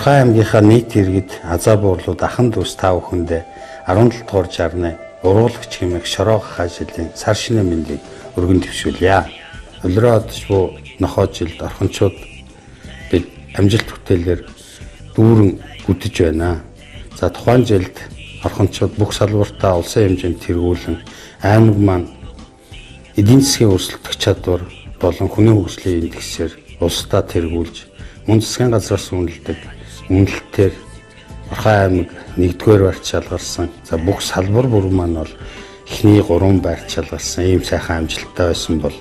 Орхон аймгийнхаа нийт иргэд азаа буурлууд ахан дүүс та бүхэндээ 17 дугаар 60-ны уруулагч хэмээх шороо гахаа жилийн сар шинэ мэндийг өргөн дэвшүүлье. Улироо одож буй нохоо жилд орхончууд бид амжилт бүтээлээр дүүрэн гүдэж байна. За тухайн жилд орхончууд бүх салбартаа улсын хэмжээнд тэргүүлэн аймаг маань эдийн засгийн өрсөлдөх чадвар болон хүний хөгжлийн индексээр улсдаа тэргүүлж мөн засгийн газраас үнэлдэг үнэлэлтээр Орхон аймаг 1-р байрт шалгарсан. За бүх салбар бүр маань бол эхний 3 байрт шалгарсан ийм сайхан амжилттай байсан бол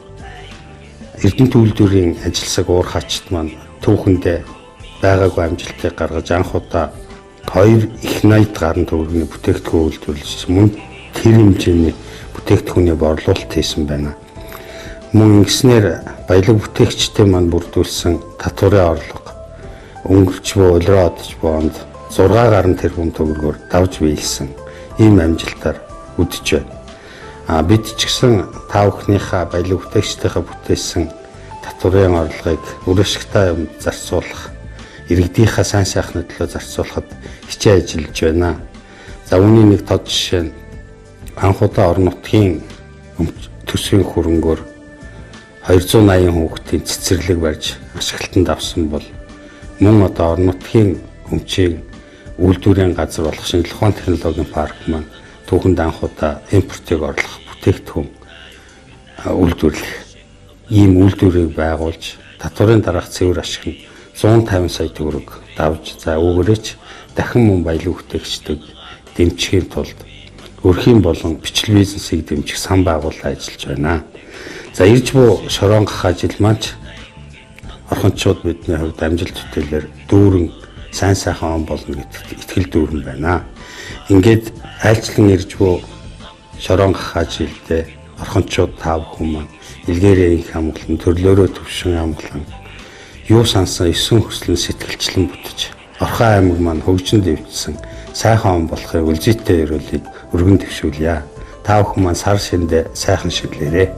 Эрдэнэт үйлдвэрийн ажилсаг уурхаачд маань түүхэндээ байгаагүй амжилтыг гаргаж анх удаа 2 их 80 гаруй төгрөгийн бүтээгдэхүүн үйлдвэрлэж мөн тэр хэмжээний бүтээгдэхүүний борлуулалт хийсэн байна. Мөн ингэснээр баялаг бүтээгчтэй маань бүрдүүлсэн татварын орлого өнгөрч буй улироо одож буй онд 6 гаруй тэрбум төгрөгөөр давж биелсэн ийм амжилтаар үдэж байна. А бид ч гэсэн та бүхнийхээ баялаг бүтээгчдийнхээ бүтээсэн татварын орлогыг үр ашигтай юм зарцуулах, иргэдийнхээ сайн сайхны төлөө зарцуулахад хичээн ажиллаж байна. За үүний нэг тод жишээ нь анх удаа орон нутгийн төсвийн хөрөнгөөр 280 хүүхдийн цэцэрлэг барьж ашиглалтанд авсан бол мөн одоо орон нутгийн өмчийн үйлдвэрийн газар болох шинжлэх ухааны технологийн парк маань түүхэнд анх удаа импортыг орлох бүтээгдэхүүн үйлдвэрлэх ийм үйлдвэрийг байгуулж татварын дараах цэвэр ашиг нь 150 сая төгрөг давж за үүгээрээ ч дахин мөн баялаг бүтээгчдийг дэмжихийн тулд өрхийн болон бичил бизнесийг дэмжих сан байгууллага ажиллаж байна. За ирж буй шороон гахаа жил маань ч орхончууд бидний хувьд амжилт бүтээлээр дүүрэн сайн сайхан он болно гэдэгт итгэл дүүрэн байна. Ингээд айлчлан ирж буй шороон гахаа жилдээ орхончууд та бүхэн маань илгээрээ инх амгалан төрлөөрөө төвшин амгалан юу сансан 9 хүслэн сэтгэлчлэн бүтэж Орхон аймаг маань хөгжин дэвжсэн сайхан он болохыг үлзийтэй ерөөлийг өргөн дэвшүүлье. Та бүхэн маань сар шиндээ сайхан шиглээрэй.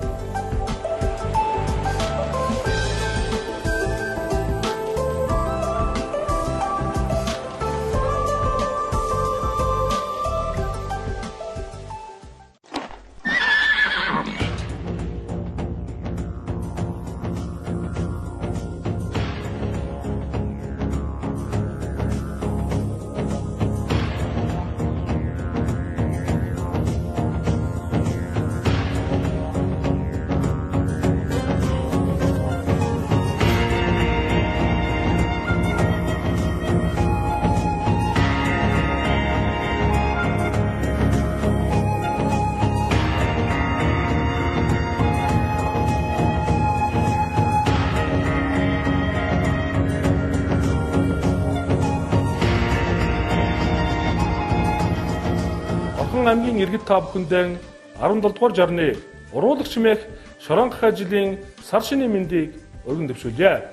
Орхон аймгийн иргэд та бүхэндээ 17 дугаар 60-ны уруулагч хэмээх шороон гахаа жилийн сар шинийн мэндийг өргөн дэвшүүлье.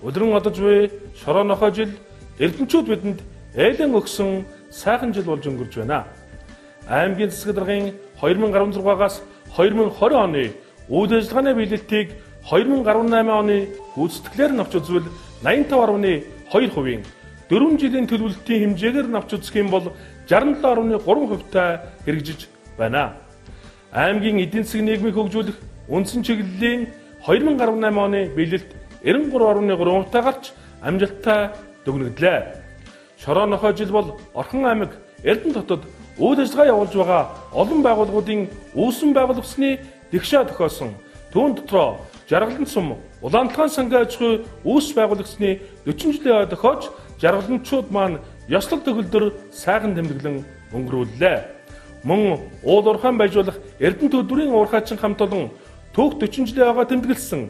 Өдрөн одож буй шороо нохой жил эрдэнчүүд бидэнд ээлэн өгсөн сайхан жил болж өнгөрч байна. Аймгийн засаг даргын 2016-аас 2020 оны үйл ажиллагааны биелэлтийг 2018 оны гүйцэтгэлээр нь авч үзвэл 85.2%-ийн 4 жилийн төлөвлөлтийн хэмжээгээр нь авч үзэх юм бол 67.3%-тай хэрэгжиж байна. Аймгийн эдийн засгийн нийгмийг хөгжүүлэх үндсэн чиглэлийн 2018 оны биелэлт 93.3%-тай гарч амжилттай дүгнэгдлээ. Шороо нохой жил бол Орхон аймаг Эрдэнэ хотод үйл ажиллагаа явуулж байгаа олон байгууллагуудын үүсэн байгуулагчны дэгшээ тохиосон. Түүн дотроо Жаргалан сум Улаанталгаан сангийн аж ахуй үүс байгуулагчны 40 жилийн ой тохиож жаргаланчууд маань ёслол төгөлдөр сайхан тэмдэглэн өнгөрүүллээ. Мөн уул уурхайн баяжуулах Эрдэнэ төлбөрийн уурхайчин хамт олон түүх 40 жилийн ойгоо тэмдэглэсэн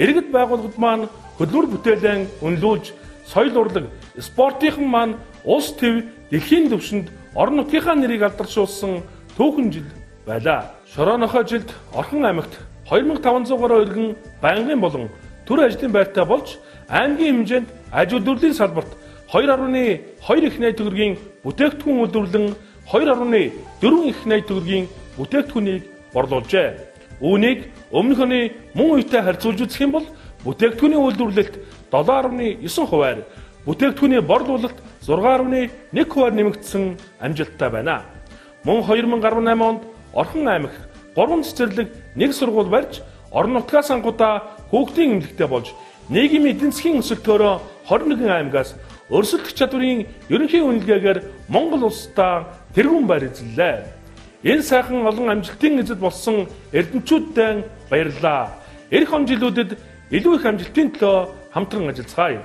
иргэд байгууллагад маань хөдөлмөр бүтээлэн үнэлүүлж соёл урлаг спортынхан маань улс төв дэлхийн түвшинд орон нутгийнхаа нэрийг алдаршуулсан түүхэн жил байлаа. Шороо нохой жилд Орхон аймагт 2500 гаруй иргэн байнгын болон төр ажлын байртай болж аймгийн хэмжээнд аж үйлдвэрлэлийн салбарт 2.2 их найд төгрөгийн бүтээгдэхүүн үйлдвэрлэн 2.4 их найд төгрөгийн бүтээгдэхүүнийг борлуулжээ. Үүнийг өмнөх оны мөн үетэй харьцуулж үзэх юм бол бүтээгдэхүүний үйлдвэрлэлт 7.9%-аар, Бүтээгдэхүүний борлуулалт 6.1%-аар нэмэгдсэн амжилттай байна. Мөн 2018 онд Орхон аймагт 3 цэцэрлэг, 1 сургууль барьж, орон нутгаас ангуудаа хүүхдийн эмнэлэгтэй болж, нийгмийн эдийн засгийн өсөлтөөрөө 21 аймагаас өрсөлдөх чадварын ерөнхий үнэлгээгээр Монгол улсдаа тэргүүн байр эзэллээ. Энэ сайхан олон амжилтын эзэд болсон эрдэмтдүүддээ баярлалаа. Ирэх он жилүүдэд илүү их амжилтын төлөө хамтран ажиллацгаая.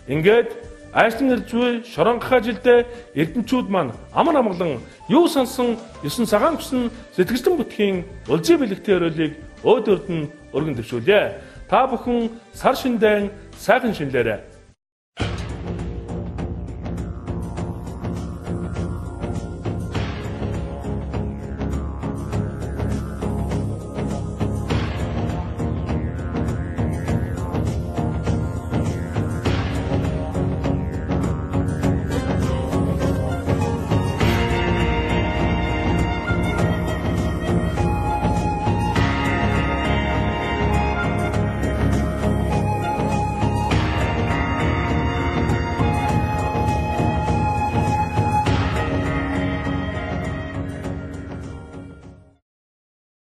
Ингээд айсан ирж буй шорон гахаа жилдээ эрдэмтдүүд маань амар амгалан юу сансан 9 цагаан хүсэн сэтгэгчлэн бүтгийн улзий бэлэгтийн өрөөлийг өөд өрдөн өргөн дэвшүүлье. Та бүхэн сар шиндэн сайхан шинэлээрэй.